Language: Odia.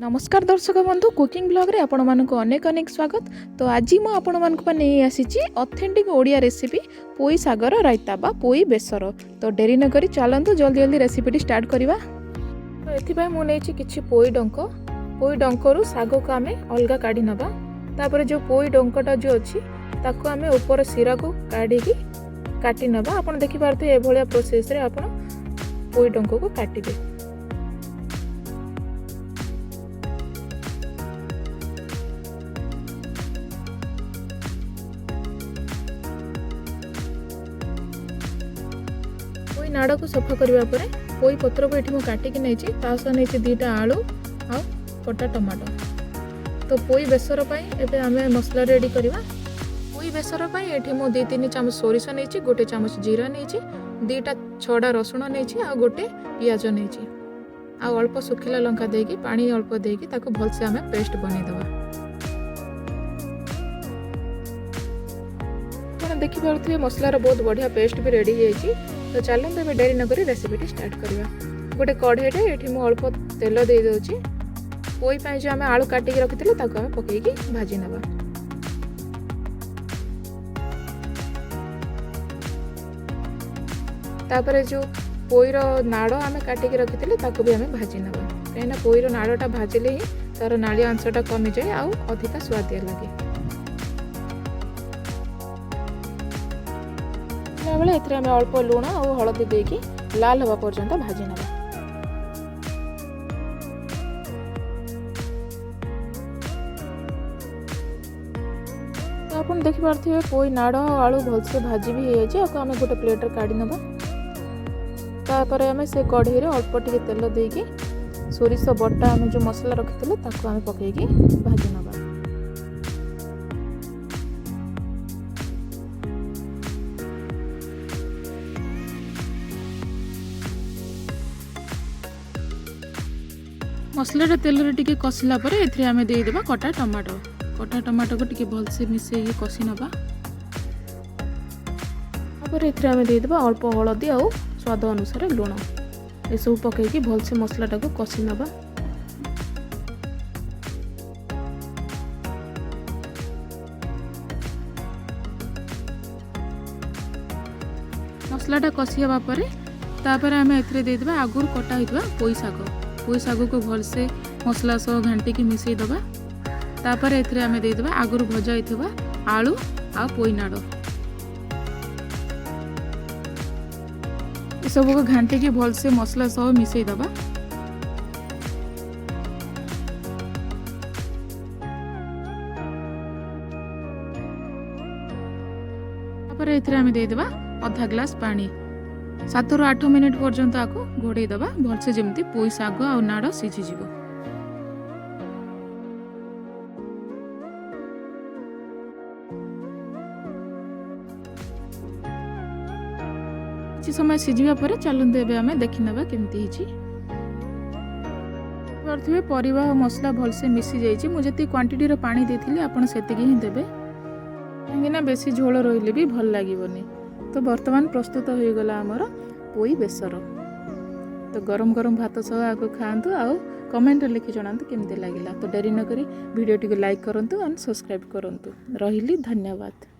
ନମସ୍କାର ଦର୍ଶକ ବନ୍ଧୁ, କୁକିଂ ବ୍ଲଗ୍ରେ ଆପଣମାନଙ୍କୁ ଅନେକ ଅନେକ ସ୍ୱାଗତ। ତ ଆଜି ମୁଁ ଆପଣମାନଙ୍କ ପାଇଁ ନେଇ ଆସିଛି ଅଥେଣ୍ଟିକ୍ ଓଡ଼ିଆ ରେସିପି, ପୋଇ ଶାଗର ରାଇତା ବା ପୋଇ ବେସର। ତ ଡେରି ନକରି ଚାଲନ୍ତୁ, ଜଲ୍ଦି ଜଲ୍ଦି ରେସିପିଟି ଷ୍ଟାର୍ଟ କରିବା। ତ ଏଥିପାଇଁ ମୁଁ ନେଇଛି କିଛି ପୋଇ ଡଙ୍କ। ପୋଇ ଡଙ୍କରୁ ଶାଗକୁ ଆମେ ଅଲଗା କାଢ଼ି ନେବା। ତାପରେ ଯେଉଁ ପୋଇ ଡଙ୍କଟା ଯେଉଁ ଅଛି, ତାକୁ ଆମେ ଉପର ଶିରାକୁ କାଢ଼ିକି କାଟି ନେବା। ଆପଣ ଦେଖିପାରୁଥିବେ, ଏଭଳିଆ ପ୍ରୋସେସ୍ରେ ଆପଣ ପୋଇ ଡଙ୍କକୁ କାଟିବେ। ପୋଇ ନାଡ଼କୁ ସଫା କରିବା ପରେ ପୋଇ ପତ୍ରକୁ ଏଠି ମୁଁ କାଟିକି ନେଇଛି। ତା ସହ ନେଇଛି 2ଟା ଆଳୁ ଆଉ କଟା ଟମାଟୋ। ତ ପୋଇ ବେସର ପାଇଁ ଏବେ ଆମେ ମସଲା ରେଡ଼ି କରିବା। ପୋଇ ବେସର ପାଇଁ ଏଠି ମୁଁ 2-3 ଚାମଚ ସୋରିଷ ନେଇଛି, 1 ଚାମଚ ଜିରା ନେଇଛି, 2ଟା ଛଡ଼ା ରସୁଣ ନେଇଛି ଆଉ ଗୋଟେ ପିଆଜ ନେଇଛି ଆଉ ଅଳ୍ପ ଶୁଖିଲା ଲଙ୍କା ଦେଇକି, ପାଣି ଅଳ୍ପ ଦେଇକି ତାକୁ ଭଲସେ ଆମେ ପେଷ୍ଟ ବନେଇଦେବା। ଆପଣ ଦେଖିପାରୁଥିବେ, ମସଲାର ବହୁତ ବଢ଼ିଆ ପେଷ୍ଟ ବି ରେଡ଼ି ହେଇଯାଇଛି। ତ ଚାଲନ୍ତୁ, ଏବେ ଡେରି ନକରି ରେସିପିଟି ଷ୍ଟାର୍ଟ କରିବା। ଗୋଟେ କଢ଼େଇରେ ଏଠି ମୁଁ ଅଳ୍ପ ତେଲ ଦେଇଦେଉଛି। ପୋଇ ପାଇଁ ଯେଉଁ ଆମେ ଆଳୁ କାଟିକି ରଖିଥିଲେ, ତାକୁ ଆମେ ପକେଇକି ଭାଜି ନେବା। ତାପରେ ଯେଉଁ ପୋଇର ନାଡ଼ ଆମେ କାଟିକି ରଖିଥିଲେ, ତାକୁ ବି ଆମେ ଭାଜି ନେବା, କାହିଁକିନା ପୋଇର ନାଡ଼ଟା ଭାଜିଲେ ହିଁ ତା'ର ନାଳିଆ ଅଂଶଟା କମିଯାଏ ଆଉ ଅଧିକା ସୁଆଦିଆ ଲାଗେ। ବେଳେ ଏଥିରେ ଆମେ ଅଳ୍ପ ଲୁଣ ଆଉ ହଳଦୀ ଦେଇକି ଲାଲ ହେବା ପର୍ଯ୍ୟନ୍ତ ଭାଜି ନେବା। ତ ଆପଣ ଦେଖିପାରୁଥିବେ, ପୋଇ ନାଡ଼ ଆଉ ଆଳୁ ଭଲସେ ଭାଜି ବି ହେଇଯାଇଛି। ଆକୁ ଆମେ ଗୋଟେ ପ୍ଲେଟ୍ରେ କାଢ଼ି ନେବା। ତାପରେ ଆମେ ସେ କଢ଼େଇରେ ଅଳ୍ପ ଟିକେ ତେଲ ଦେଇକି ସୋରିଷ ବଟା, ଆମେ ଯେଉଁ ମସଲା ରଖିଥିଲେ, ତାକୁ ଆମେ ପକେଇକି ଭାଜି ନେବା। ମସଲାଟା ତେଲରେ ଟିକେ କଷିଲା ପରେ ଏଥିରେ ଆମେ ଦେଇଦେବା କଟା ଟମାଟୋ। କଟା ଟମାଟୋକୁ ଟିକେ ଭଲସେ ମିଶାଇକି କଷି ନେବା। ତାପରେ ଏଥିରେ ଆମେ ଦେଇଦେବା ଅଳ୍ପ ହଳଦୀ ଆଉ ସ୍ୱାଦ ଅନୁସାରେ ଲୁଣ। ଏସବୁ ପକାଇକି ଭଲସେ ମସଲାଟାକୁ କଷି ନେବା। ମସଲାଟା କଷି ହେବା ପରେ ତାପରେ ଆମେ ଏଥିରେ ଦେଇଦେବା ଆଗରୁ କଟା ହୋଇଥିବା ପୋଇ ଶାଗ। ପୋଇ ଶାଗକୁ ଭଲସେ ମସଲା ସହ ଘାଣ୍ଟିକି ମିଶାଇ ଦେବା। ତାପରେ ଏଥିରେ ଆମେ ଦେଇଦେବା ଆଗରୁ ଭଜା ହେଇଥିବା ଆଳୁ ଆଉ ପୋଇ ନାଡ଼। ଏସବୁକୁ ଘାଣ୍ଟିକି ଭଲସେ ମସଲା ସହ ମିଶାଇ ଦେବା। ତାପରେ ଏଥିରେ ଆମେ ଦେଇଦେବା ଅଧା ଗ୍ଲାସ୍ ପାଣି। 7ରୁ 8 ମିନିଟ୍ ପର୍ଯ୍ୟନ୍ତ ଆକୁ ଘୋଡ଼େଇ ଦେବା ଭଲସେ, ଯେମିତି ପୋଇ ଶାଗ ଆଉ ନାଡ଼ ସିଝିଯିବ। କିଛି ସମୟ ସିଝିବା ପରେ ଚାଲନ୍ତୁ, ଏବେ ଆମେ ଦେଖିନେବା କେମିତି ହେଇଛି। ପାରୁଥିବେ, ପରିବା ଆଉ ମସଲା ଭଲସେ ମିଶି ଯାଇଛି। ମୁଁ ଯେତିକି କ୍ୱାଣ୍ଟିଟିର ପାଣି ଦେଇଥିଲି, ଆପଣ ସେତିକି ହିଁ ଦେବେ, କାହିଁକିନା ବେଶୀ ଝୋଳ ରହିଲେ ବି ଭଲ ଲାଗିବନି। ତ ବର୍ତ୍ତମାନ ପ୍ରସ୍ତୁତ ହୋଇଗଲା ଆମର ପୋଇ ବେସର। ତ ଗରମ ଗରମ ଭାତ ସହ ଆକୁ ଖାଆନ୍ତୁ ଆଉ କମେଣ୍ଟରେ ଲେଖି ଜଣାନ୍ତୁ କେମିତି ଲାଗିଲା। ତ ଡେରି ନକରି ଭିଡ଼ିଓଟିକୁ ଲାଇକ୍ କରନ୍ତୁ ଆଣ୍ଡ ସବସ୍କ୍ରାଇବ୍ କରନ୍ତୁ। ରହିଲି, ଧନ୍ୟବାଦ।